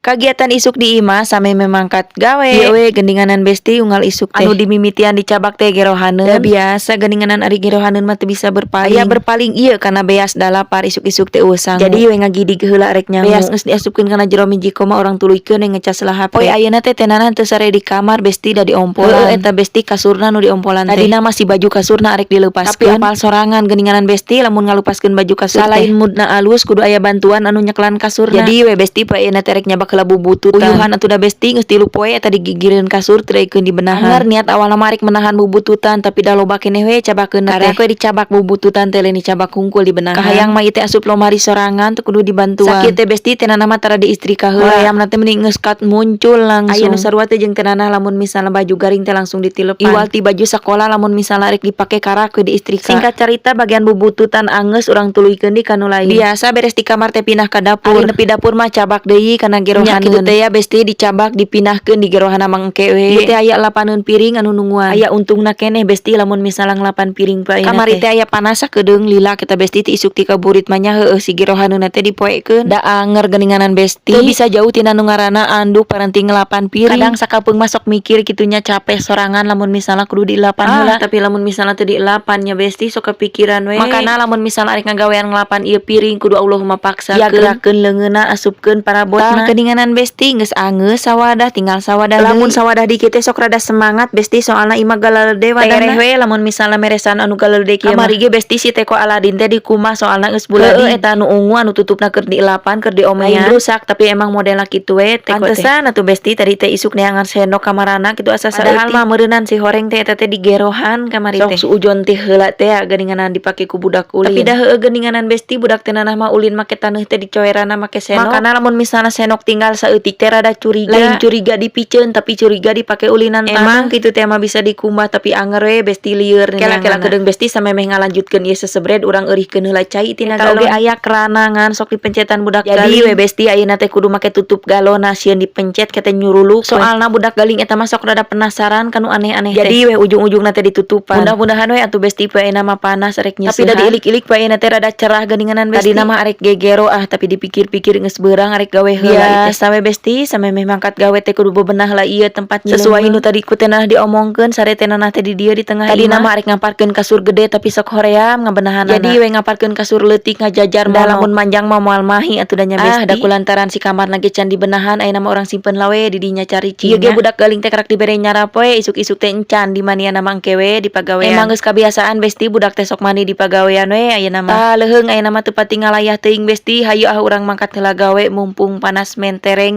Kagiatan isuk di imah samemeh mangkat gawe. Ieu we geuninganan, Besti, unggal isuk teh. Anu dimimitian dicabak teh gerohaneun. Da biasa geuninganan, ari gerohaneun mah teu bisa berpaling. Aya berpaling ieu kana beas, da lapar isuk-isuk teh euweuh sangu. Jadi we ngagidig heula rek nyangu. Beas geus diasupkeun kana jero Mijiko mah, urang tuluykeun we ngecas lah HP. Poe ayeuna teh tenanan teu sare di kamar, Besti, da diompolan. Heueuh, eta, Besti, kasurna nu diompolan teh. Tadina masih baju kasurna arek dileupaskeun. Tapi apal sorangan geuninganan, Besti, lamun ngalupaskeun baju kasur teh. Salain moodna alus, kudu aya bantuan anu nyekelan kasurna. Jadi we, Besti, poe ayeuna teh rek nyabak heula bubututan. Uyuhan atuh da, Besti, geus 3 poe eta digigireun kasur teu daekeun dibenahan. Angger niat awalna mah arek menahan bubututan, tapi da loba keneh we cabakeun teh. Karek we dicabak bubututan teh, lain dicabak hungkul dibenahan. Kahayang mah ieu teh asup lomari sorangan, teu kudu dibantuan. Sakieu teh, Besti, tenana mah tara diistrika heula. Horeamna teh mending geus kat muncul langsung. Aya nu sarua teh jeung tenana lamun misalna baju garing teh langsung ditilepan? Iwal ti baju sakola, lamun misalna rek dipake karak we diistrika. Singkat carita, bagian bubututan angeus, urang tuluykeun deui ka nu lain. Biasa beres di kamar teh pindah ka dapur. Ari nepi dapur mah cabak deui kana gerohaneun. Nya kitu teh ya, Besti, dicabak dipindahkeun di gerohana mangke we. Ieu teh aya lapaneun piring anu nungguan. Aya untungna keneh, Besti, lamun misalna ngelapan piring poe ayeuna. Kamari teh aya panas sakedeung lila kita, Besti, ti isuk ti kaburit mah nya. Heueuh, si gerohaneunna teh dipoekeun. Da anger geuninganan, Besti. Teu bisa jauh tina nu ngaranna anduk paranti ngelapan piring. Kadang sakapeung mah sok mikir kitu nya, capek sorangan lamun misalna kudu dielapan heula. Tapi lamun misalna teu dielapan nya, Besti, sok kepikiran we. Makana lamun misalna arek ngagawean ngelapan ieu piring kudu Allahumma paksakeun. Ya gerakeun leungeunna, asupkeun parabotna. Tah geuninganan, Besti, geus angeus sawadah, tinggal sawadah. Lamun sawadah dikit teh sok rada semangat, Besti, soalna imah galalede wadahna. Tereh we lamun misalna meresan anu galede kieu mah. Kamari ge, Besti, si teko Aladin teh dikumbah, soalna geus buladi. Heueuh, eta anu ungu anu tutupna keur dielapan, keur diomean. Lain rusak, tapi emang modelna kitu we teko teh. Pantesan atuh, Besti, tadi teh isuk neangan sendok kamarana kitu asa saeutik. Padahal mah meureunnan si horeng teh eta teh digerohan kamari teh. Sok suujon ti heula teh geuninganan dipake ku budak ulin. Tapi dah heueuh geuninganan, Besti, budak teh nanah mah ulin make taneuh teh dicoeranna make sendok. Makana lamun misalna sendok tinggal saeutik teh rada curiga. Lain curiga dipiceun, tapi curiga dipake ulinan tanah. Emang kitu teh mah bisa dikumbah, tapi anger we, Besti, lieur. Kela-kela kedeung, Besti, samemeh ngalanjutkeun ieu sesebred, urang eurihkeun heula cai tina galon. Oge aya keranangan sok dipencetan budak galing. Jadi we, Besti, ayeuna teh kudu make tutup galon, sieun dipencet kete nyuruluk. Soalna budak galing eta mah sok rada penasaran kanu aneh-aneh teh. Jadi we ujung-ujungna teh ditutupan. Mudah-mudahan we atuh, Besti, poe ayeuna mah panas rek nyeusehan. Tapi da diilik-ilik poe ayeuna teh rada cerah geuninganan, Besti. Tadina mah arek gegero ah, tapi dipikir-pikir geus beurang arek gawe heula. Biasa we, Besti, samemeh mangkat gawe teh kudu bebenah lah ieu tempat. Sesuai nu tadi ku tenah diomongkeun, sare tenah teh di dieu di tengah. Tadina mah arek ngamparkeun kasur gede, tapi sok hoream ngabenahanana. Jadi we ngamparkeun kasur leutik ngajajar. Da lamun manjang mah moal mahi atuh da nya, Besti. Ah, da kulantaran si kamar lagi can dibenahan, ayeuna mah urang simpen lah we di dinya cari. Ieu ge budak galing teh karak dibere nyarap we isuk-isuk teh, encan dimanian mangke we di pagawean. Emang geus kabiasaan, Besti, budak teh sok mandi di pagawean we ayeuna mah. Tah leuheung ayeuna mah teu pati ngalayah teuing, Besti. Hayu ah, urang mangkat heula gawe mumpung panas mentereng.